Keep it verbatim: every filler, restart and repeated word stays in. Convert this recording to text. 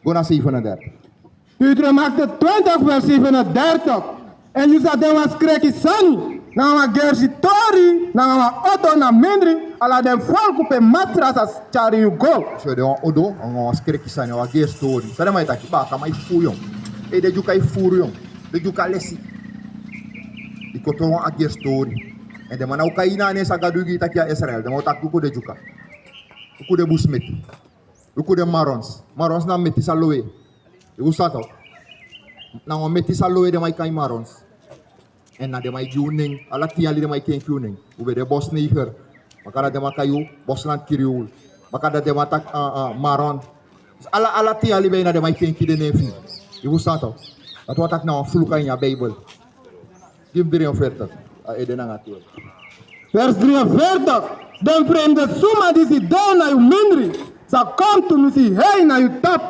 Go na zevenendertig. Deuteronomium twintig vers zevenendertig. En yu sa de wan skreki sani, nanga wan gersi tori, nanga wan odo na mindri, ala den folku pe Masra sa tyari yu go. So de wan odo, nanga wan skreki sani, wan gersi tori. San den man e taki, baka man e furu yu. E de Dyuka e furu yu. De Dyuka lesi. Yu koto wan a gersi tori. En den man na o kai na nen san Gadu gi taki a Israel. Den man o taki luku de Dyuka. Luku de busimeti. Luku den Marrons. Marrons na meti san lowe. Yu sabi tok. Na wan meti san lowe den man e kai Marrons. En na den man e gi un nen. Ala tin yali den man e kenki un nen. Un ben de bosneger. Baka dati den man kai un boslandkriol. Baka dati den man taki, ah, ah, Marron. Ala, ala tin yali ben na den man e kenki den nen fu yu. Yu sabi tok. Dati wani taki na wan fluku na ini a Bijbel. Gi mi drieënveertig. A ede nanga tu. Vers drieënveertig. Den fremde suma di sidon na yu mindri sa kon tumisi hei na yu tapu.